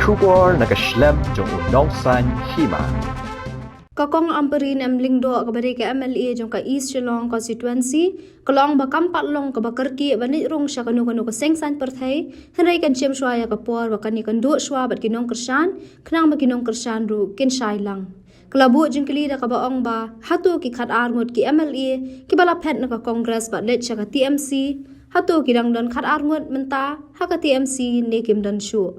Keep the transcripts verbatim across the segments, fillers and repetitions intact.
Khubor na ka shlem jong u nongsan hima. Ka Kong Ampareen M Lyngdoh kaba dei ka M L A jong ka East Shillong Constituency, ka la ong ba kam pat long kaba kyrkieh ban leit rung sha kano kano ka seng saiñ pyrthei, hynrei kan shem shuwa ïa ka por ba kan ïakynduh shuwa bad ki nongkyrshan, khnang ba ki nongkyrshan ruh kin shai lang. Ka la buh jingkylli da kaba ong ba hato ki khat ar ngut ki M L A kiba la phet na ka Congress bad leit sha ka T M C, hato ki dang don khat ar ngut mynta ha ka T M C ne kim don shuh.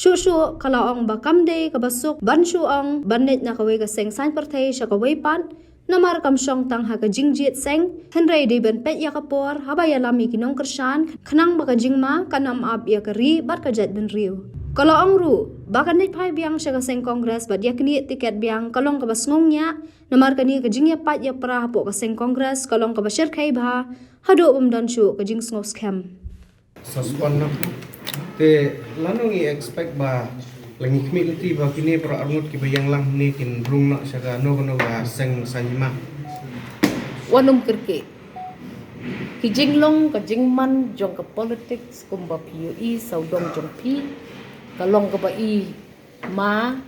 Shuh shuh ka la ong ba kam dei kaba suk ban shu ong ban leit na kawei ka seng saiñ pyrthei sha kawei pat, namar kam shong tang ha ka jingjied seng, hynrei dei ban peit ïa ka por haba ïalam ïa ki nongkyrshan, khnang ba ka jingma kan ym ap ïa ka ri bad ka jaitbynriew. Ka la ong ruh ba kan leit phai biang sha ka seng Congress bad ïaknieh tiket biang ka long kaba sngewngiah, namar kane ka jingïapait ïapra hapoh ka seng Congress ka long kaba shyrkhei bha haduh bym don shuh ka jingsngew skhem. Suspend na. Te lano ngi expect ba la ngi khmih lynti ba kine para arngut kiba ïeng lang ne kin rung noh sha kano kano ka seng saiñ hima. Wat nym kyrkieh. Ki jinglong ka jingman jong ka politics kumba phi ïohi sawdong jong phi ka long kaba i ma,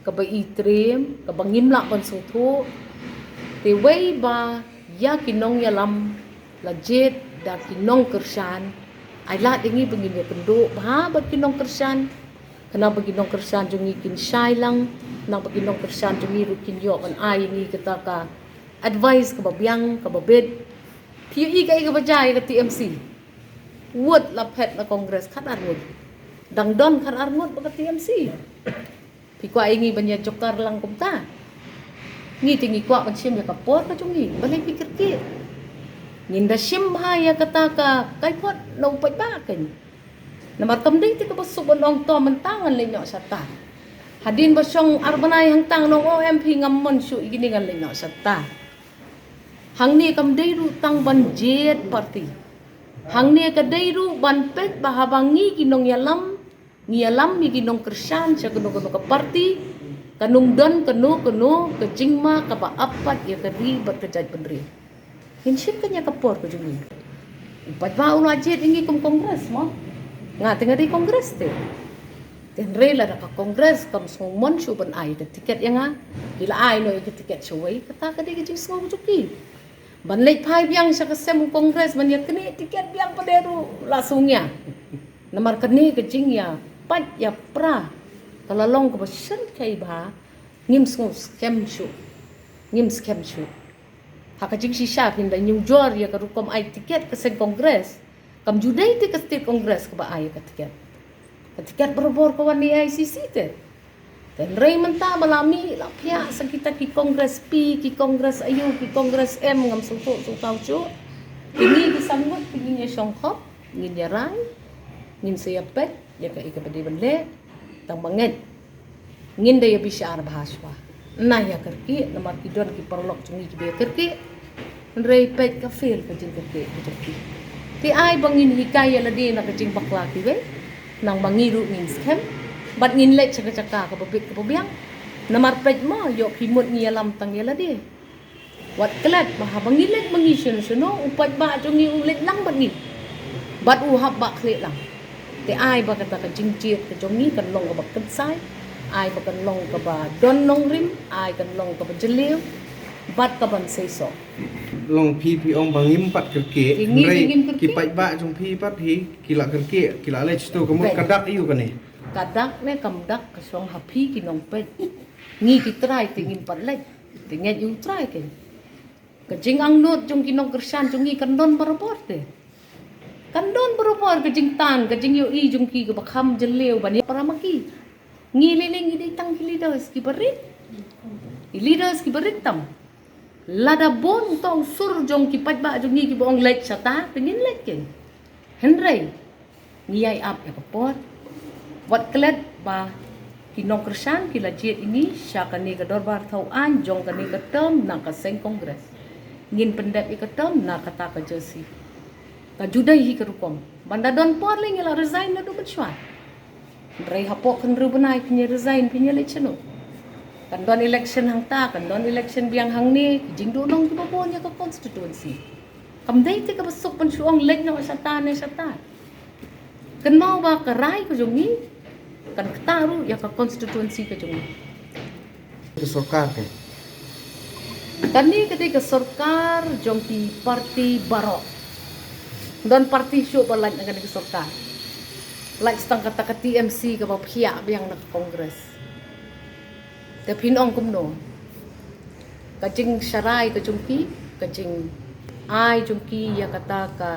kaba i triem, kaba ngim lah ban sngewthuh. Te wei ba ïa ki nongïalam la jied da ki nongkyrshan, ai lad ïa ngi ba ngin ïakynduh bha bad ki nongkyrshan, khnang ba ki nongkyrshan jong ngi kin shai lang, khnang ba ki nongkyrshan jong ngi ruh kin ïoh ban ai ïa ngi kata ka advice kaba biang kaba bit. Phi ïohi kaei kaba jia ïa ka T M C. Wut la phet na Congress khat ar ngut. Dang don khat ar ngut bad ka T M C. Phi kwah ïa ngi ban ïa jokar lang kumta? Ngi te ngi kwah ban shim ïa ka por ka jong ngi. Balei phi kyrkieh? Ngin da shim bha ïa kata ka kaiphod na u paidbah kein. Namar kam dei te kaba suk ban ong to mynta ngan leit noh shata. Hadien ba shong ar bnai hangta ngan ong, o em phi, ngam mon shuh ïa kine, ngan leit noh shata. Hangne kam dei ruh tang ban jied party. Hangne ka dei ruh ban peit ba haba ngi ki nongïalam ngi ïalam ïa ki nongkyrshan sha kano kano ka party, kan ym don kano kano ka jingma kaba ap pat ïa ka ri bad ka jaitbynriew. Ngin shim kane ka por ka jong ngi. U paidbah u la jied ïa ngi kum Congress mo. Nga te nga dei Congress te. Te hynrei lada ka Congress kam sngewmon shuh ban ai ka tiket ïa nga, ki la ai noh ïa ka tiket shawei, kata ka dei ka jingsngew ka jong ki. Ban leit phai biang sha ka sem u Congress ban ïaknieh tiket biang pat ruh la sngewsih. Namar kane ka jingïapait ïapra ka la long kaba shyrkhei bha, ngim sngew skhem shuh. Ngim skhem shuh. Ha ka jingshisha phin da ñiewjor ïa ka rukom ai tiket ka seng Congress. Kam ju dei te ka state Congress kaba ai ïa ka tiket. Ka tiket barabor ka wan na A I C C te. Te hynrei mynta ba la mih la phiah sa kita ki Congress P, ki Congress aïu, ki Congress M, ngam sngewthuh sngewthuh shuh. Te ngi ki san ngut te ngin ïa shong khop, ngin ïa rai, ngin sa ïa peit ïa kaei kaba dei ban leh. Tang ba ngeit ngin da ïa bishar bha shuwa. Ym ïa kyrkieh namar ki don ki paralok jong ngi kiba ïa kyrkieh. Hynrei peit ka fail ka jingkyrkieh ka jong ki. Te ai ba ngin hikai ïa lade na ka jingbakla kiwei, khnang ba ngi ruh ngin skhem bad ngin leit sha ka jaka kaba bit kaba biang. Namar peit mo, ïoh phi mut ngi ïalam tang ïa lade. Wat klet ba haba ngi leit ma ngi shano shano, u paidbah jong ngi u leit lang bad ngi. Bad u hap ba khlieh lang. Te ai ba kata ka jingjied ka jong ngi kan long kaba kynsai, ai ba kan long kaba don nongrim, ai kan long kaba jylliew, bad kaban seisoh. Long phi phi ong ba ngim pat kyrkieh, te ngi hynrei ngim kyrkieh. Ki paidbah jong phi pat hi ki la kyrkieh, ki la leit shatu, ka mut ka dak ïa u kane. Ka dak ne kam dak ka shong ha phi ki nongpeit. Ngi ki trai te ngim pat leit. Te ngeit ïa u trai kein. Ka jingangnud jong ki nongkyrshan jong ngi kan don barabor te. Kan don barabor ka jingtan, ka jingïohi jong ki kaba kham jylliew ban ïa para ma ki. Ngi lei lei ngi dei tang ki leaders kiba rit. Ki leaders kiba rit tam. Lada bun tong sur jong ki paidbah jong ngi kiba ong leit shata, te ngin leit kein. Hynrei ngi ïai ap ïa ka por. Wat klet ba ki nongkyrshan ki la jied ïa ngi sha kane ka dorbar thaw aiñ jong kane ka term na ka seng Congress. Ngin pyndep ïa ka term na kata ka jersey. Ka ju dei hi ka rukom. Ban da don por lei ngi la resign naduh mynshuwa. Hynrei hapoh kynriew bnai phin ïa resign, phin ïa leit shano? Kan don election hangta, kan don election biang hangne, ki jingduhnong kiba bun ïa ka constituency. Kam dei te kaba suk ban shu ong leit noh shata ne shata. Kynmaw ba ka rai ka jong ngi, Kan kata ruh ïa ka constituency ka jong ngi. Ka sorkar ka. Kane ka dei ka sorkar jong ki parti baroh. Don parti shuh ba lait na kane ka sorkar. Lait tang kata ka T M C kaba phiah biang na ka Congress. Te phin ong kumno? Ka jingsharai ka jong ki, ka jingai jong ki ïa kata ka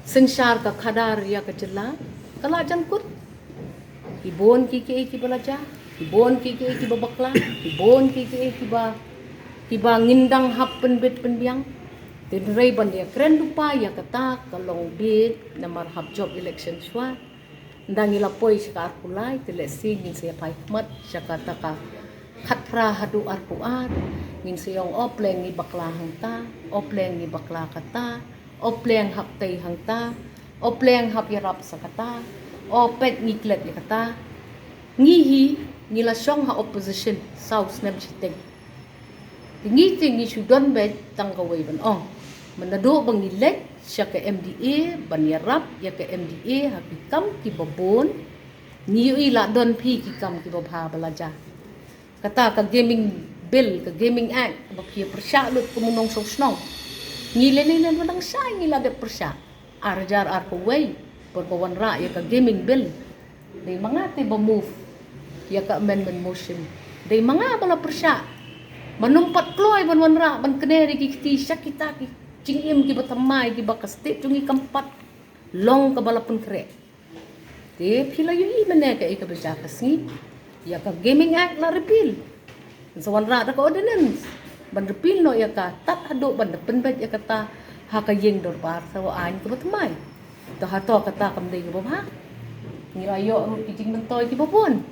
synshar ka khadar ïa ka jylla, ka la jan kut. Ki bun ki ki ki ba la ja, ki bun ki ki ki ba bakla, ki bun ki ki ki ba, ki ba ngin dang hap pynbit pynbiang. Te hynrei ban ïa kren lypa ïa kata ka long bit namar hap jop election shuwa. Nda ngi la poi sha ka arphew lai, te lehse ngin sa ïa phai khmat sha kata ka khatphra haduh arphew ar. Ngin sa ïa ong, o pleng ngi bakla hangta, o pleng ngi bakla kata, o pleng hap tei hangta, o pleng hap ïarap sa kata, o peit ngi klet ïa kata. Ngi hi, ngi la shong ha opposition saw snem shiteng. Te ngi te ngi shu don beit tang kawei ban ong. Mynta naduh ba ngi leit sha ka M D A ban ïarap ïa ka M D A ha ki kam kiba bun, ngi ïohi la don phi ki kam kiba bha ba la ja. Kata ka gaming bill, ka gaming act, ba phi pyrshah lut kum u nongshong shnong. Ngi lei lei lei ba dang shai ngi la dep pyrshah. Ar hajar arphew wei, por ba wanrah ïa ka gaming bill. Dei ma nga te ba move ïa ka amendment motion. Dei ma nga ba la pyrshah. Ban ym pat kloi ban wanrah ban kner ïa ki kti sha kita ki jingim kiba thymmai kiba ka state jong ngi kam pat long kaba la pynkhreh. Te phi la ïohi mynne kaei kaba jia ka sngi. Ïa ka Gaming Act la repeal. Sa wanrah da ka ordinance ban repeal noh ïa ka tad haduh ban da pynbeit ïa kata ha ka ïing dorbar sa wa aiñ kaba thymmai. To hato kata kam dei kaba bha? Ngi la ïoh ruh ki jingmyntoi kiba bun.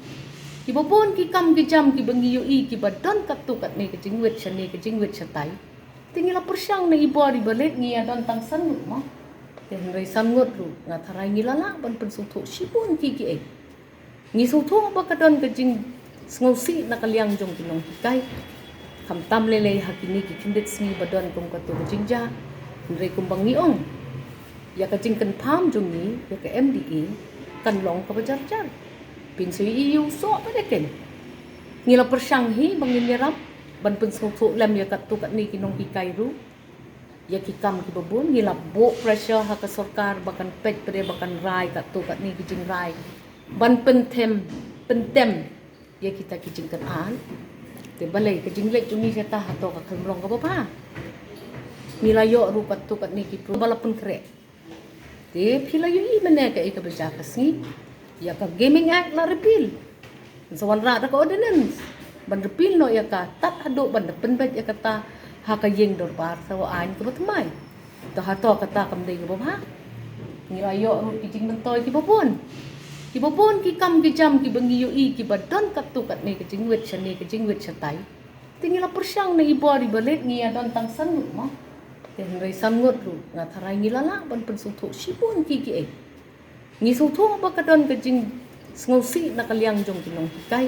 Kiba bun ki kam ki jam kiba ngi ïohi kiba don katto katne ka jingwit shane ka jingwit shatai. Te ngi la pyrshang na i bor iba leit ngi ïa don tang san ngut mo. Te hynrei san ngut ruh nga tharai ngi la lah ban pynsngewthuh shibun ki kiei. Ngi sngewthuh ba ka don ka jingsngewsih na ka liang jong ki nonghikai. Khamtam lei lei ha kine ki khyndiat sngi ba don kum kato ka jingjia. Hynrei kumba ngi ong, ïa ka jingkynpham jong ngi ïa ka M D A kan long kaba jar jar. Pynshoi ïa u soh pat de ken. Ngi la pyrshang hi ba ngin ïarap ban pynsngewthuh lem ïa katto katne ki nonghikai ruh. Ïa ki kam kiba bun ngi la buh pressure ha ka sorkar ba kan peit pat de ba kan rai katto katne ki jingrai ban pynthem, pyntem ïa kita ki jingkynad. Te balei ka jingleit jong ngi kata hato ka khlem long kaba bha? Ngi la ïoh ruh katto katne ki pro ba la pynkhreh. Te phi la ïohi mynne kaei kaba jia ka sngi. Ïa ka Gaming Act la repeal. Sa wanrah da ka ordinance ban repeal noh ïa ka tad haduh ban da pynbeit ïa kata ha ka ïing dorbar sa wa aiñ kaba thymmai. To hato kata kam dei kaba bha? Ngi la ïoh ruh ki jingmyntoi kiba bun. Kiba bun ki kam ki jam kiba ngi ïohi kiba don katto katne ka jingwit shane ka jingwit shatai. Te ngi la pyrshang na i bor iba leit ngi ïa don tang san ngut mo. Te hynrei san ngut ruh nga tharai ngi la lah ban pynsngewthuh shibun ki kiei. Ngi sngewthuh ba ka don ka jingsngewsih na ka liang jong ki nonghikai.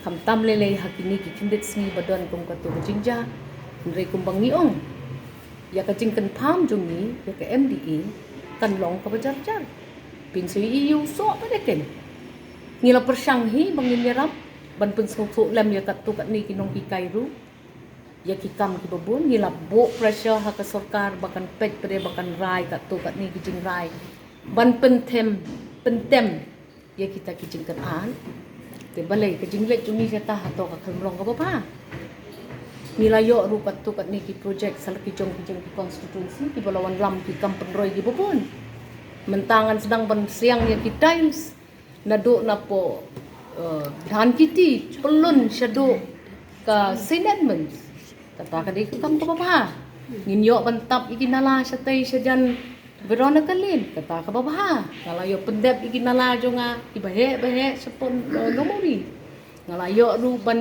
Khamtam lei lei ha kine ki khyndiat sngi ba don kum kato ka jingjia. Hynrei kumba ngi ong, ïa ka jingkynpham jong ngi ïa ka M D A kan long kaba jar jar. Pynshoi ïa u soh pat de ken. Ngi la pyrshang hi ba ngin ïarap ban pynsngewthuh lem ïa katto katne ki nonghikai ruh. Ïa ki kam kiba bun ngi la buh pressure ha ka sorkar ba kan peit pat de ba kan rai katto katne ki jingrai ban pynthem, pyntem ïa kita ki jingkynad. Te balei ka jingleit jong ngi kata hato ka khlem long kaba bha? Ngi la ïoh ruh katto katne ki project sa la ki jong ki jong ki constituency kiba la wanlam ki kam pynroi kiba bun. Mynta ngan sdang ban siang ïa ki tiles naduh napoh, eh, Dhan Kiti, Pyllun shaduh ka Saint Edmunds. Kata ka dei ka kam kaba bha. Ngin ïoh ban tap ïa ki nala shatei shajan Veronica Lane, kata kaba bha. Nga la ïoh pyndep ïa ki nala jong nga kiba heh ba heh shapoh, eh, Longmuri. Nga la ïoh ruh ban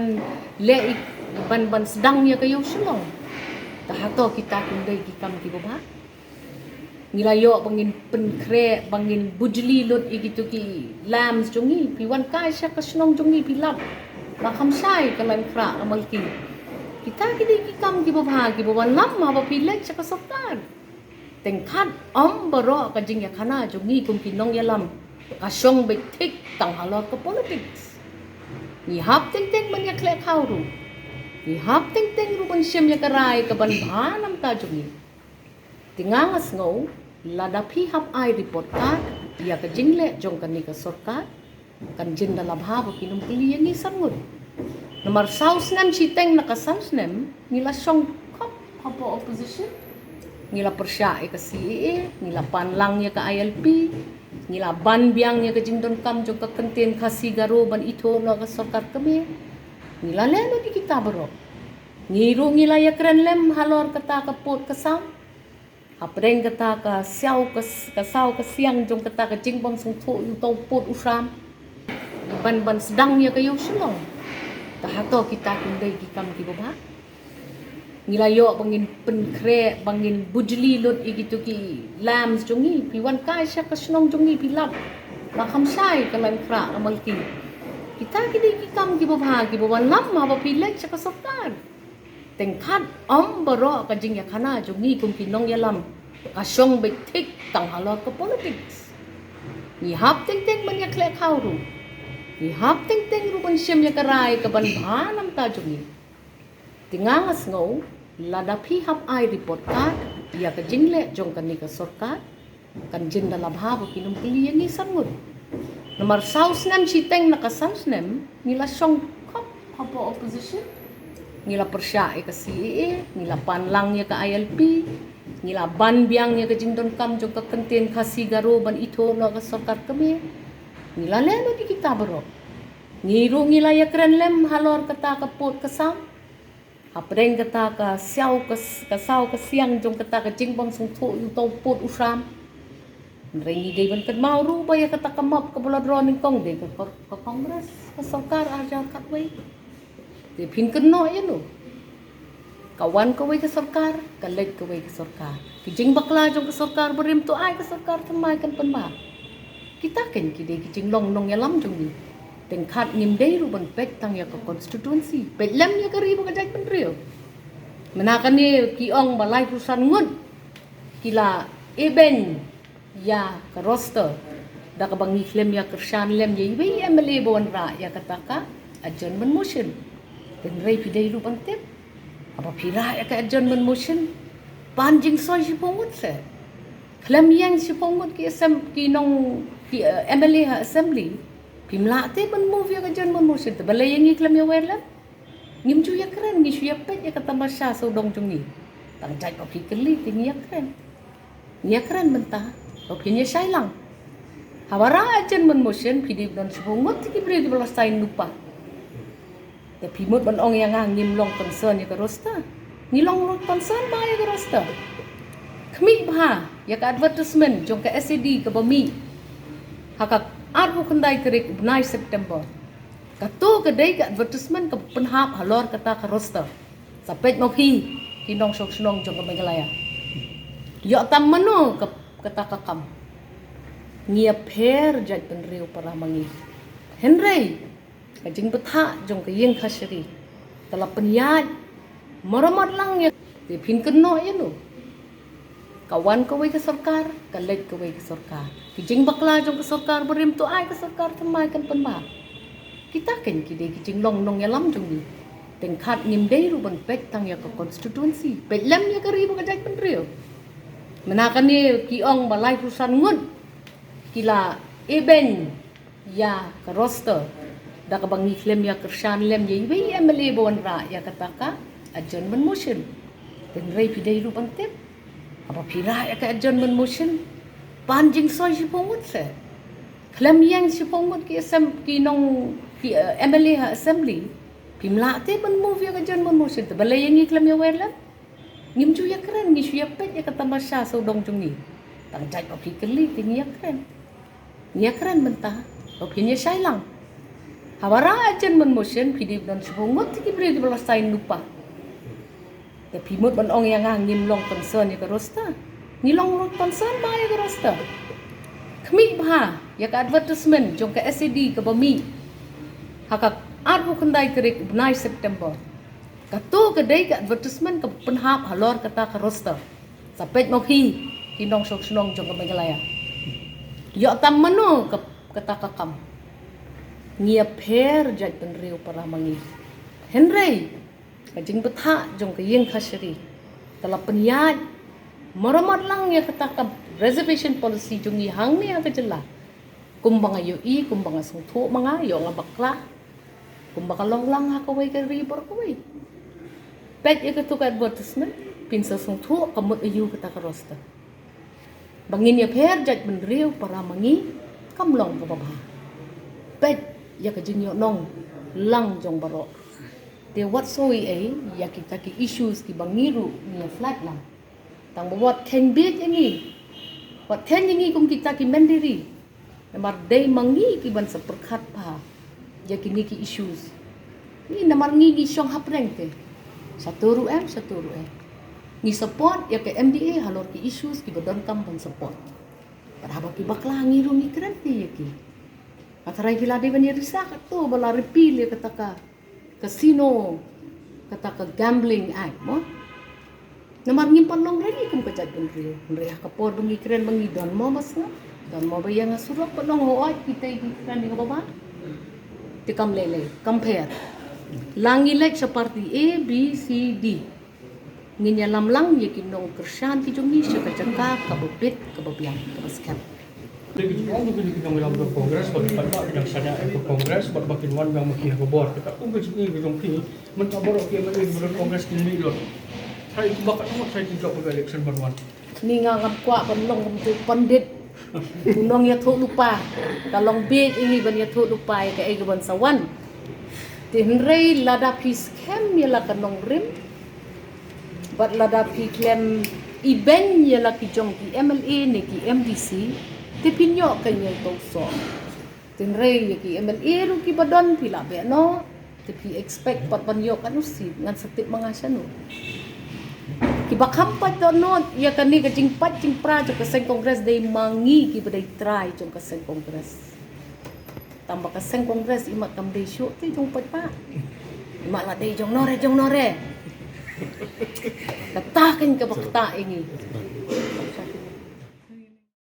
leh ïa, ban, ban sdang ïa ka ïew Shillong. Ta hato kita kim dei ki kam kiba bha? Ngi la ïoh ba ngin pynkhreh, ba ngin bujli lut ïa kito ki lamps jong ngi. Phi wan kai sha ka shnong jong ngi phi lap, la kham shai ka lamp khrah la malki. Kita ki dei ki kam kiba bha kiba wanlam haba phi leit sha ka sorkar. Teng khat ym baroh ka jingïakhana jong ngi kum ki nongïalam Ka shong beit thik tang halor ka politics. Ngi hap teng teng ban ïa khleh khaw ruh. Ngi hap teng teng ruh ban shem ïa ka rai ka ban bha namar ka jong ngi. Te nga nga sngew, lada phi hap ai report card ïa ka jingleh jong kane ka sorkar, kan jin da la bha ba phin ym kylli ïa ngi san ngut. Namar saw snem shiteng na ka san snem, ngi la shong khop hapoh opposition. Ngi la pyrshah ïa ka C A A, ngi la pan lang ïa ka I L P, ngi la ban biang ïa ka jingdonkam jong ka kyntien Khasi Garo ban ithuh noh ka sorkar kmie. Ngi la leh noh ïa kita baroh. Ngi ruh ngi la ïakren lem halor kata ka pud ka sam. Hapdeng kata ka saw ka, ka saw ka siang jong kata ka jingbym sngewthuh ïa uto u pud u sam. Ban ban sdang ïa ka ïew Shillong. Te hato kita kim dei ki kam kiba bha? Ngi la ïoh ba ngin pynkhreh, ba ngin bujli lut ïa kito ki lamps jong ngi. Phi wan kai sha ka shnong jong ngi phi lap. La kham shai ka line khrah ka malki. Kita ki dei ki kam kiba bha kiba wanlam haba phi leit sha ka sorkar. Teng khat ym baroh ka jingïakhana jong ngi kum ki nongïalam ka shong beit thik tang halor ka politics. Ngi hap teng teng ban ïa khleh khaw ruh. Ngi hap teng teng ruh ban shem ïa ka rai ka ban bha namar ka jong ngi. Te nga nga sngew, lada phi hap ai report card ïa ka jingleh jong kane ka sorkar, kan jin da la bha ba phin ym kylli ïa ngi san ngut. Namar saw snem shiteng na ka san snem, ngi la shong khop hapoh opposition. Ngi la pyrshah ïa ka C A A, ngi la pan lang ïa ka I L P, ngi la ban biang ïa ka jingdonkam jong ka kyntien Khasi Garo ban ithuh noh ka sorkar kmie. Ngi la leh noh ïa kita baroh. Ngi ruh ngi la ïakren lem halor kata ka pud ka sam. Hapdeng kata ka saw ka, ka saw ka siang jong kata ka jingbym sngewthuh ïa uto u pud u sam. Hynrei ngi dei ban kynmaw ruh ba ïa kata ka map kaba la draw nyngkong dei ka kor-, ka Congress ka sorkar ar hajar khatwei. Te phin kynnoh ïa no? Ka wan kawei ka sorkar, ka leit kawei ka sorkar. Ki jingbakla jong ka sorkar barim to ai ka sorkar thymmai kan pynbha. Kita kein ki dei ki jinglong nongïalam jong ngi. Teng khat ngim dei ruh ban peit tang ïa ka constituency, peit lem ïa ka ri bad ka jaitbynriew. Mynta kane ki ong ba laiphew san ngut ki la ibeiñ ïa ka roster da kaba ngi khlem ïa kyrshan lem ïa iwei i M L A ba wanrah ïa kata ka adjournment motion. Hynrei phi dei ruh ban tip, haba phi rah ïa ka adjournment motion, pan jingsoi shiphew ngut se. Khlem ïeng shiphew ngut ki assem-, ki nong, ki, eh, M L A ha assembly. Phim lah te ban move ïa ka adjournment motion, te balei ïa ngi khlem ïa wer lem? Ngim ju ïakren, ngi shu ïapeit ïa ka tamasha sawdong jong ngi. Tang jait ba phi kylli te ngi ïakren. Ngi ïakren mynta, ba phin ïa shai lang. Haba rah adjournment motion, phi dei ban don shiphew ngut ki briew kiba la sign lypa. Te phi mut ban ong ïa nga ngim long concern ïa ka roster. Ngi long, long concern bha ïa ka roster. Khmih bha ïa ka advertisement jong ka S A D kaba mih ha ka arphew khyndai tarik u bnai September. Kato ka dei ka advertisement kaba pynhap halor kata ka roster. Sa peit mo phi, ki nongshong shnong jong ka Meghalaya. Ïoh tam mano ka, kata ka kam. Ngi ïapher jaitbynriew para ma ngi. Hynrei ka jingbthah jong ka ïing kashari ka la pynïaid maramot lang ïa. Te phin kynnoh ïa no? Ka wan kawei ka sorkar, ka leit kawei ka sorkar. Ki jingbakla jong ka sorkar barim to ai ka sorkar thymmai kan pynbha. Kita kein ki dei ki jinglong nongïalam jong ngi. Teng khat ngim dei ruh ban peit tang ïa ka constituency, peit lem ïa ka ri bad ka jaitbynriew. Mynta kane ki ong ba laiphew san ngut ki la ibeiñ ïa ka roster da kaba ngi khlem ïa kyrshan lem ïa iwei i M L A ba wanrah ïa kata ka adjournment motion. Hynrei phi dei ruh ban tip, haba phi rah ïa ka adjournment motion, pan jingsoi shiphew ngut se. Khlem ïeng shiphew ngut ki assem-, ki nong, ki, eh, M L A ha assembly. Phim lah te ban move ïa ka adjournment motion, te balei ïa ngi khlem ïa wer lem? Ngim ju ïakren, ngi shu ïapeit ïa ka tamasha sawdong jong ngi. Tang jait ba phi kylli te ngi ïakren. Ngi ïakren mynta, ba phin ïa shai lang. Haba rah adjournment motion, phi dei ban don shiphew ngut ki briew kiba la sign lypa. Te phi mut ban ong ïa nga ngim long concern ïa ka roster. Ngi long, long concern bha ïa ka roster. Khmih bha ïa ka advertisement jong ka S A D kaba mih ha ka arphew khyndai tarik u bnai September. Kato ka dei ka advertisement kaba pynhap halor kata ka roster. Sa peit mo phi, ki nongshong shnong jong ka Meghalaya. Ïoh tam mano ka, kata ka kam. Ngi ïapher jaitbynriew para ma ngi. Hynrei ka jingbthah jong ka ïing kashari ka la pynïaid maramot lang ïa kata ka reservation policy jong ngi hangne ha ka jylla. Kumba nga ïohi, kumba nga sngewthuh ma nga, ïoh nga bakla. Kumba ka long lang ha kawei ka ri bor kawei. Peit ïa katu ka advertisement, phin sa sngewthuh ka mut aïu kata ka roster. Ba ngin ïapher jaitbynriew para ma ngi kam long kaba bha. Peit ïa ka jingïohnong lang jong baroh. Te wat soi ei ïa kita ki issues kiba ngi ruh ngi ïa flag lang. Tang ba wat kheiñ bieit ïa ngi, wat kheiñ ïa ngi kum kita ki mynder ri. Namar dei ma ngi ki ban sa pyrkhat bha ïa kine ki issues. Ngi namar ngi ngi shong hapdeng te. Shatu ruh em, shatu ruh em. Ngi support ïa ka M D A halor ki issues kiba donkam ban support. Bad haba ki bakla ngi ruh ngi kren te ïa ki. Nga tharai ki la dei ban ïa risa katto ba la repeal ïa kata ka casino, kata ka Gambling Act mo. Namar ngim pat long ready kum ka jaitbynriew. Hynrei ha ka por ba ngi kren ba ngi don mo ba sngap, don mo ba ïeng ha surok, ba long hooid kita ki kren ïa kaba bha. Te kam lei lei, kam pher. La ngi leit sha party A, B, C, D, ngin ïalam lang ïa ki nongkyrshan ki jong ngi sha ka jaka kaba bit, kaba biang, kaba skhem. Te ki ong ki, ki nongïalam jong Congress ba ki paidbah ki dang shaniah ïa ka Congress bad ba kin wan biang ma ki ha ka bor. Te ka ong ki jong ki, ki jong ki, mynta baroh ki M L A ki don Congress kin mih lut. Trai kumba katno ngut trai ki jop ha ka election ban wan. Ni nga ngam kwah ban long kum tu pandit. U nongïathuhlypa. Ka long bieit ïa ngi ban ïathuhlypa ïa kaei kaban sa wan. Te hynrei lada phi skhem ïa la ka nongrim, bad lada phi khlem ibeiñ ïa la ki jong ki M L A ne ki M D C, te phin ïoh ka ñiewthuh soh. Te hynrei ïa ki M L A ruh kiba don phi la beh noh, te phi expect pat ban ïoh katno seat, ngan sa tip ma nga shano. Kiba kham pait dohnud ïa kane ka jingpait jingpra jong ka seng Congress dei ma ngi kiba dei trai jong ka seng Congress. Tang ba ka seng Congress imat kam dei shuh te jong paidbah. Imat la dei jong nore jong nore. Kata kan kaba ktah ïa ngi.